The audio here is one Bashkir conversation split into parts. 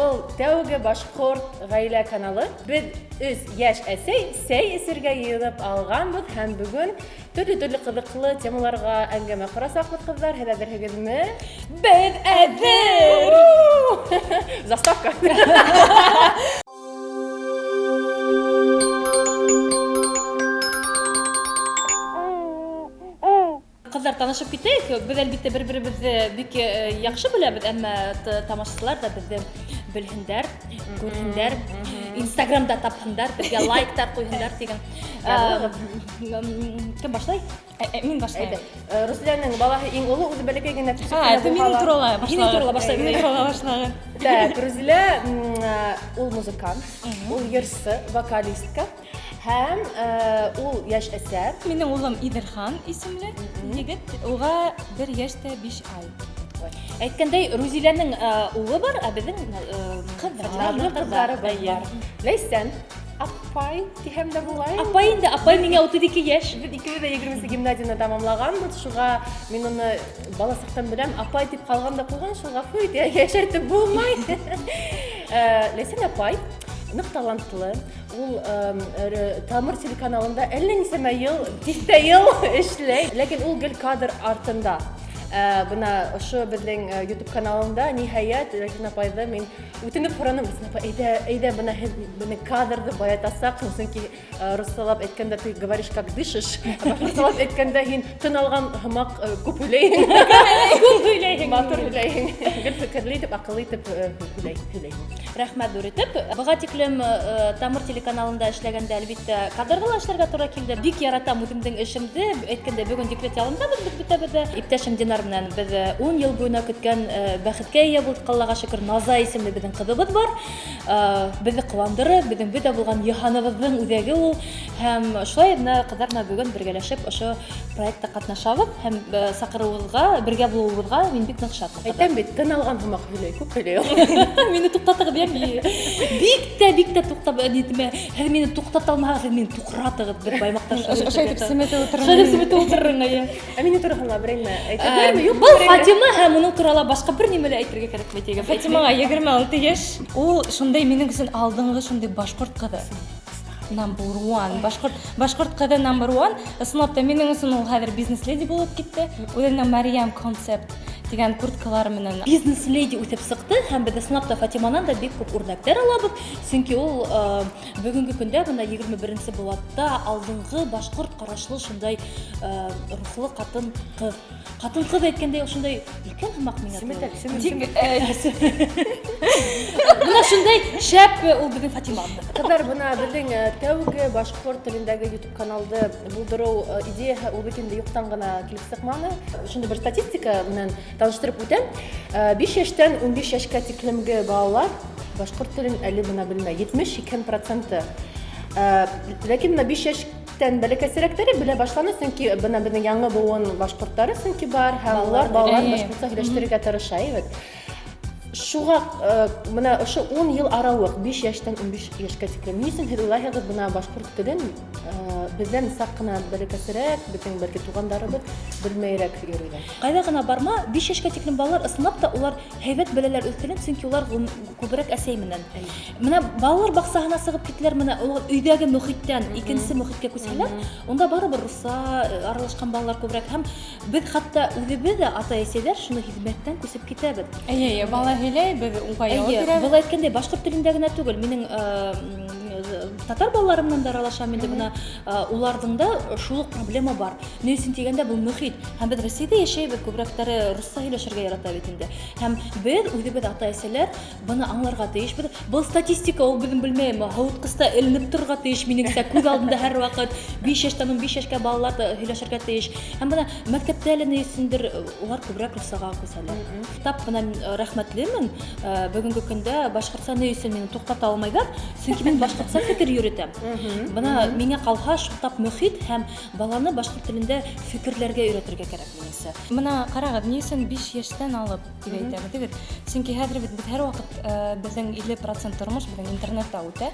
Был тәүге башҡорт ғаилә каналы. Беҙ өс йәш әсәй сәй эсергә йыйылып алғанбыҙ һәм бөгөн төрлө-төрлө ҡыҙыҡлы темаларға әңгәмә ҡорасаҡбыҙ, ҡыҙҙар. Һеҙ әҙерһегеҙме? Беҙ әҙер! Заставка. Ҡыҙҙар, танышып китәйек. Беҙ, әлбиттә, бер-беребеҙҙе бик э, яҡшы беләбеҙ, әммә тамашасылар да беҙҙе белһендәр, күрһендәр, Инстаграмда тапһындар, беҙгә лайктар ҡуйһындар тигән. Э, кем башлай? Э, мин башлайым. Русланның балаһы иң оло, үҙе бәләкәй генә төшөп кенә Минең турала башлағыҙ. Һинең турала башлайым. Минең турала башлағыҙ. Так, Рузилә ул музыкант, ул йырсы, вокалистка. Һәм ул яшь әсә. Минең улым Иделхан исемле егет, уға бер яшь тә биш ай. Әйткәндәй, Рузиләнең улы бар, ә беҙҙең ҡыҙҙары ҡыҙҙары бар. Ләйсән апай тиһәм дә була. Апай инде, апай миңә 32 йәш. Беҙ икебеҙ ҙә 20 гимназияны тамамлағанбыҙ, шуға мин уны бала саҡтан беләм, апай тип ҡалған да ҡуйған, шул ғәфү ит, йәшәртеп булмай. Ләйсән апай ныҡ талантлы, Ул Тамыр телеканалында әллә нисәмә ел, тиҫтә ел эшләй, ләкин ул гел кадр артында. Бына ошо беҙҙең YouTube каналында ниһайәт Рәзин апайҙы мин үтенеп һораным, Рәзин апай, әйҙә, әйҙә, бына һеҙ беҙҙең кадрҙы байытасаҡһың, сөнки руссалап әйткәндә ты говоришь как дышишь, башҡортсалап әйткәндә һин тын алған һымаҡ күп һөйләйһең. Күп һөйләйһең. Матур һөйләйһең. Гел фекерле итеп, аҡыллы итеп һөйләйһең. Рәхмәт ҙур итеп. Быға тиклем э, Тамыр телеканалында эшләгәндә, әлбиттә, кадрҙа ла эшләргә тура килде. Бик яратам үҙемдең эшемде. Әйткәндәй, бөгөн декрет ялындабыҙ беҙ бөтәбеҙ дә. Иптәшем Динар менән беҙ 10 э, ел буйына көткән э, бәхеткә эйә булдыҡ, Аллаға шөкөр. Наза исемле беҙҙең ҡыҙыбыҙ бар. Беҙҙе ҡыуандырып, беҙҙең бөтә булған йыһаныбыҙҙың үҙәге ул. Һәм шулай менә ҡыҙҙар менән бөгөн бергәләшеп ошо проектта ҡатнашабыҙ һәм саҡырыуығыҙға, бергә булыуыбыҙға мин бик ныҡ шатмын. Әйтәм бит, тын алған һымаҡ һөйләй, күп һөйләй ул. Мине туҡтатығыҙ, йәме? Бик тә, бик тә туҡтап, нитмә. Һеҙ мине туҡтата алмаһағыҙ, һеҙ мине туҡратығыҙ бер баймаҡта. Ошо итеп семетеп ултырырһың. Шулай итеп семетеп ултырырһың, әйе. Ә минең тураһында берәй нәмә әйтәләрме, юҡмы? Был Фатима һәм уның турала башҡа бер нимә лә әйтергә кәрәкмәй тигән. Фатимаға 26 йәш. Ул шундай минең өсөн алдынгы шундай башҡорт ҡыҙы. Number one. Башҡорт, башҡорт ҡыҙы number one. Ысынлап та минең өсөн ул хәҙер бизнес-леди булып китте. Үҙенең Мариям концепт дигән курткалары менән. Бизнес-леди үҫеп сыҡты һәм беҙ ысынлап та Фатиманан да бик күп үрнәктәр алабыҙ. Сөнки ул э, бөгөнгө көндә бына 21 быуатта алдынгы башҡорт ҡарашлы шундай э, рухлы ҡатын-ҡыҙ. Ҡатын-ҡыҙ әйткәндәй, ул шундай өлкән һымаҡ миңә. Семетәк, Тик, Бына шундай шәп ул беҙҙең Фатима. Ҡыҙҙар, бына беҙҙең тәүге башҡорт телендәге YouTube каналды булдырыу идеяһы ул бит инде юҡтан ғына килеп сыҡманы. Шундай бер статистика менән таныштырып үтәм. 5 йәштән 15 йәшкә тиклемге балалар башҡорт телен әле бына белмәй. 70-80 проценты. Ләкин бына 5 йәш Тән бәләкәсерәктәре белә башланы, сөнки бына беҙҙең яңы быуын башҡорттары сөнки бар, һәм улар балаларын башҡортса һөйләштерергә тырыша, әйбәт. Шуға бына ошо 10 йыл арауыҡ, 5 йәштән 15 йәшкә тиклем, ни өсөн һеҙ уйлайһығыҙ, бына башҡорт телен беҙҙән саҡ ҡына бәләкәсерәк, беҙҙең бәлки туғандарыбыҙ белмәйерәк йөрөйҙәр? Ҡайҙа ғына барма, 5 йәшкә тиклем балалар ысынлап та улар һәйбәт беләләр үҙ телен, сөнки улар күберәк әсәй менән. Менә балалар баҡсаһына сығып киттеләр, менә ул өйҙәге мөхиттән икенсе мөхиткә күсһәләр, унда барыбер русса э, аралашҡан балалар күберәк һәм беҙ хатта үҙебеҙ ҙә ата-әсәйләр шуны һиҙмәҫтән күсеп китәбеҙ. Әйе, әйе, бала һөйләй, беҙ уға яуап бирәбеҙ. Был әйткәндәй, башҡорт телендә генә түгел, минең э, татар балалары менән дә аралашам инде бына э, уларҙың да шул уҡ проблема бар. Ни өсөн тигәндә, был мөхит. Һәм беҙ Рәсәйҙә йәшәйбеҙ, күберәктәре русса һөйләшергә ярата бит инде. Һәм беҙ үҙебеҙ ата-әсәләр быны аңларға тейешбеҙ. Был статистика ул беҙҙең белмәйем, һыуытҡыста эленеп торорға тейеш минеңсә, күҙ алдында һәрваҡыт 5 йәштән 15 йәшкә балалар да һөйләшергә тейеш. Һәм бына мәктәптә әле ни өсөндөр э, улар күберәк руссаға күсәләр. Тап бына мин, э, рәхмәтлемен. Э, бүгенге көндә башҡортса ни өсөн мине туҡтата алмайҙар? Сөнки мин башҡортса фекер йөрөтәм. Бына миңә ҡалһа шул тап мөхит һәм баланы башҡорт телендә фекерләргә өйрәтергә кәрәк минеңсә. Бына ҡарағыҙ, ни өсөн 5 йәштән алып тип әйтәбеҙ бит? Сөнки хәҙер бит беҙ һәрваҡыт э, беҙҙең 50% тормош беҙҙең интернетта үтә.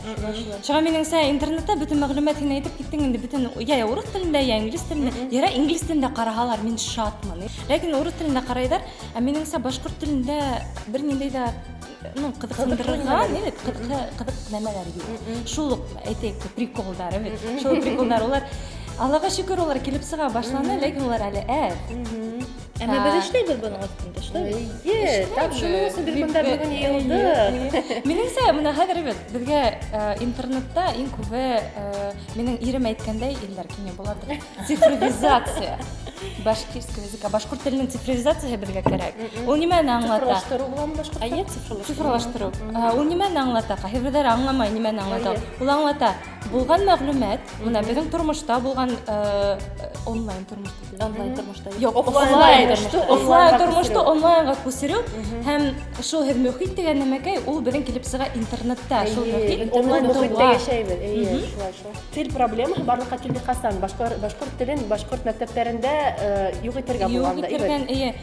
Шуңа минеңсә, интернетта бөтен мәгълүмат һин әйтеп киттең инде бөтен я урыҫ телендә, я инглиз телендә. Ярай инглиз телендә ҡараһалар, мин шатмын. Ләкин урыҫ телендә ҡарайҙар, ә минеңсә башҡорт телендә бер ниндәй дә ну, ҡыҙыҡһындырған, бит, ҡыҙыҡ нәмәләр юҡ. Шул уҡ, әйтәйек, приколдар, бит. Шул приколдар улар Аллаға шөкөр, улар килеп сыға башланы, ләкин улар әле әҙ. Әммә беҙ эшләйбеҙ бының өҫтөндә, шулай бит? Эйе, тап шуның өсөн беҙ бында бөгөн йыйылдыҡ. Минеңсә, бына хәҙер бит беҙгә интернетта иң күбе, минең ирем әйткәндәй, Илдар Кинйәбулатов, цифровизация башкирского языка, башҡорт теленең цифровизацияһы беҙгә кәрәк. Ул нимәне аңлата? Цифрлаштырыу буламы башҡортса? Әйе, цифрлаштырыу. Цифрлаштырыу. Ул нимәне аңлата? Ҡайһы берҙәре аңламай нимәне аңлата. Ул аңлата, булған мәғлүмәт, бына беҙҙең тормошта булған онлайн тормошта. Онлайн тормошта. Юҡ, Офлайн офлайн тормошто тормошто, офлайн онлайнға тормошто күсереү. Онлайнға күсереү һәм шул һеҙ мөхит тигән нәмәкәй, ул беҙҙең килеп сыға интернетта, шул мөхит Онлайн мөхиттә тыуа. йәшәйбеҙ. Эйе, шулай шул. Тел проблемаһы барлыҡҡа килде ҡасан? Башҡорт телен башҡорт мәктәптәрендә юҡ итергә Юҡ булғанда. ителгән, эйе,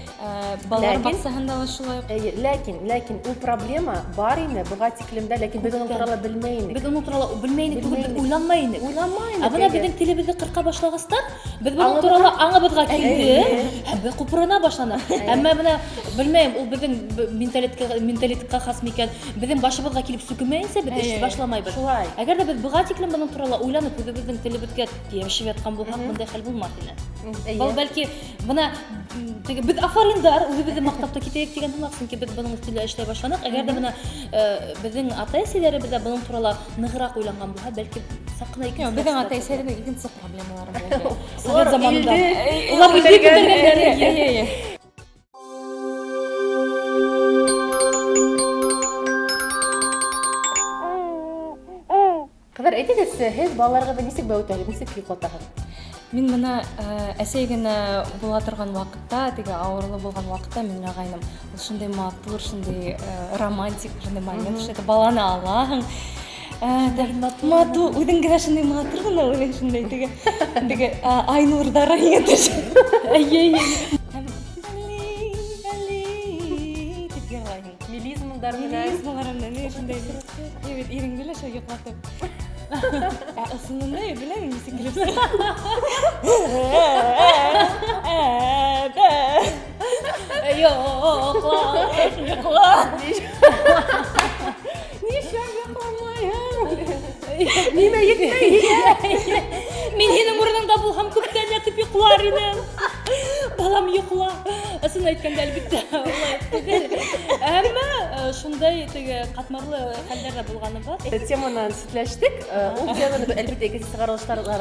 балалар Ләкин- баҡсаһында ла шулай уҡ. Эйе, ләкин ул проблема бар ине быға тиклем дә, ләкин беҙ уның турала белмәй инек. Беҙ уның турала белмәй инек түгел, беҙ Белмәй инек. уйланмай инек. Уйламай инек. Ә бына беҙҙең телебеҙҙе ҡырҡа башлағастар, беҙ бының Аңыбыҙға турала аңыбыҙға килде Эйе. һәм беҙ ҡупырына башланыҡ. Әммә бына белмәйем, ул беҙҙең менталитетҡа хас микән, беҙҙең башыбыҙға килеп сүкемәйенсә беҙ эш Эйе. башламайбыҙ. Шулай. Әгәр ҙә беҙ быға тиклем бының турала уйланып, үҙебеҙҙең телебеҙгә йәбешеп ятҡан булһаҡ, бындай хәл булмаҫ ине. Был бәлки бына теге беҙ афариндар, үҙебеҙҙе маҡтап та китәйек тигән һымаҡ, сөнки беҙ бының өҫтөндә эшләй башланыҡ. Әгәр ҙә бына беҙҙең атай-әсәйҙәребеҙ ҙә бының турала нығыраҡ уйланған булһа, бәлки саҡ ҡына икенсе Юҡ, беҙҙең ситуация. атай-әсәйҙәрҙең икенсе проблемалары булды. Совет заманында. Илде Улар илде күтәргән. күтәргәндәр. Эйе, эйе, эйе. Ҡыҙҙар, әйтегеҙсе, һеҙ балаларығыҙҙы нисек бәүетәһегеҙ, нисек йоҡлатаһығыҙ? Мин бына әсәй генә була торған ваҡытта, теге ауырлы булған ваҡытта мин уйлағайным, ул шундай матур, шундай романтик, шундай момент, шундай баланы алаһың. Матур, үҙең генә шундай матур ғына, үҙең шундай теге ай нурҙары һиңә төшә. Эйе, эйе. Һәм Али, Али тип йырлайһың. Мелизмдар менән. Мелизмалар менән, эйе, шундай. Эйе, бит иреңде лә шулай йоҡлатып. Ә ысынында беләм, нисек килеп сыға. Йоҡла, йоҡла. Нишләп йоҡламайһың? Нимә етмәй? Мин һинең урыныңда булһам, күптән ятып йоҡлар инем. Балам, йоҡла. Ысын әйткәндә, әлбиттә, улай түгел. Әммә шундай теге ҡатмарлы хәлдәр ҙә булғаны бар. Теманан ситләштек. Ул теманы беҙ, әлбиттә, икенсе сығарылыштарҙа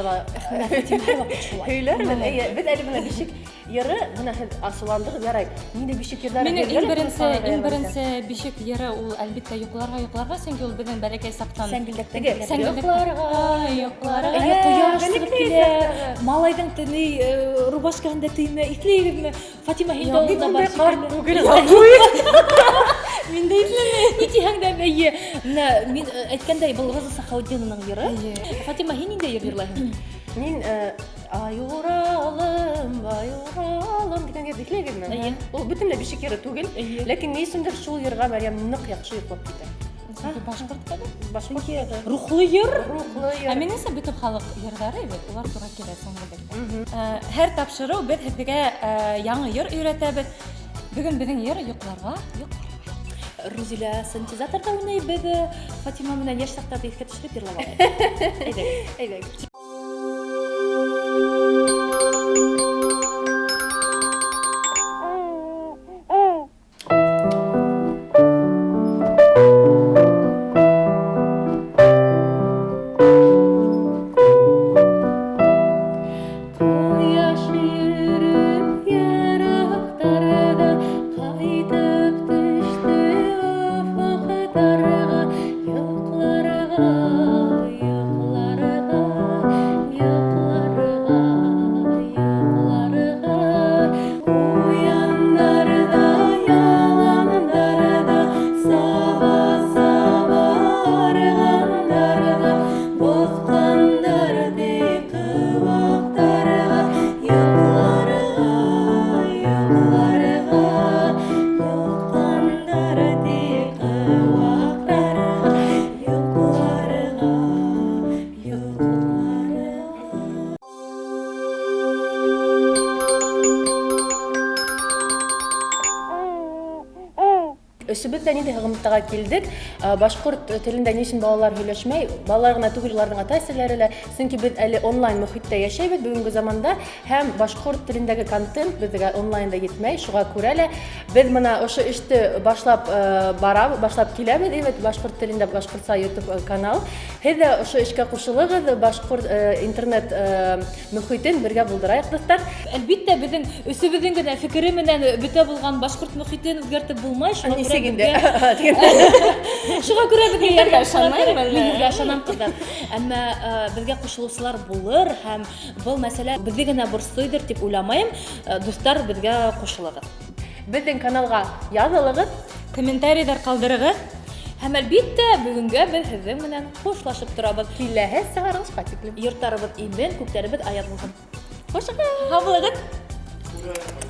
һөйләрбеҙ. Эйе, беҙ әле бына бишек йыры, бына һеҙ асыуландығыҙ, ярай. Ниндәй бишек йырҙары Минең һөйләр иң беренсе бишек йыры ул, әлбиттә, йоҡларға, йоҡларға, сөнки ул беҙҙең бәләкәй саҡтан. Сәңгелдәктән Теге, килә. Сәңгелдәктән. Йоҡларға, Йоҡларға. Эйе, ҡояш Бәләкәй сығып килә. саҡта. Малайҙың тыны, рубашкаһында төймә, иҫләйһегеҙме? Фатима, һин дә Мин унда ундай бар ҡарт шикелле. түгел. Мин дә иҫләмәйем. Ни тиһәң дә, эйе. Менә мин әйткәндәй, был Роза Сахаутдинованың йыры. Эйе. Фатима, һин ниндәй йыр йырлайһың? Мин Ай Уралым, ай Уралым тигән йырҙы иҫләйһегеҙме? Эйе. Ул бөтөнләй бишек йыры түгел, Эйе. ләкин ни өсөндөр шул йырға Мәрйәм ныҡ яҡшы йоҡлап китә. Сөнки башҡорт ҡыҙы. Башҡорт йыры. Рухлы йыр. Рухлы Ә йыр. минеңсә, бөтөн халыҡ йырҙары бит, улар тура килә сәңгелдәктә. Һәр тапшырыу беҙ һеҙгә яңы йыр өйрәтәбеҙ. Бөгөн беҙҙең йыр йоҡларға, йоҡларға. Рузилә синтезаторҙа уйнай, беҙ Фатима менән йәш саҡтарҙы иҫкә төшөрөп йырлап алайыҡ. Әйҙәгеҙ. Әйҙәгеҙ. Ҡояш йөрөп йыраҡтарҙа, ҡайтып төштө офоҡтарға, йоҡларға, йоҡларға. Өсөбөҙ ҙә ниндәй һығымтаға килдек? Башҡорт телендә ни өсөн балалар һөйләшмәй? Балалар ғына түгел, уларҙың ата-әсәләре лә. Сөнки беҙ әле онлайн мөхиттә йәшәйбеҙ бөгөнгө заманда, һәм башҡорт телендәге контент беҙгә онлайнда етмәй. Шуға күрә лә беҙ бына ошо эште башлап барабыҙ, башлап киләбеҙ, эйе, башҡорт телендә башҡортса YouTube канал. Һеҙ ҙә ошо эшкә ҡушылығыҙ, башҡорт интернет мөхитен бергә булдырайыҡ, дуҫтар. Әлбиттә, беҙҙең өсөбөҙҙөң генә фекере менән бөтә булған башҡорт мөхитен үҙгәртеп булмай, шуңа күрә Нисек инде? Шуңа күрә беҙгә ярҙам ышанмайым әллә? Мин һеҙгә ышанам, ҡыҙҙар. Әммә беҙгә ҡушылыусылар булыр һәм был мәсьәлә беҙҙе генә борсойҙор тип уйламайым. Дуҫтар, беҙгә ҡушылығыҙ. Беҙҙең каналға яҙылығыҙ, комментарийҙар ҡалдырығыҙ. Һәм әлбиттә, бөгөнгә беҙ һеҙҙең менән хушлашып торабыҙ. Киләһе сығарылышҡа тиклем. Йорттарыбыҙ имен, күктәребеҙ аяҙ булһын. Хушығыҙ! Һау булығыҙ! Ура!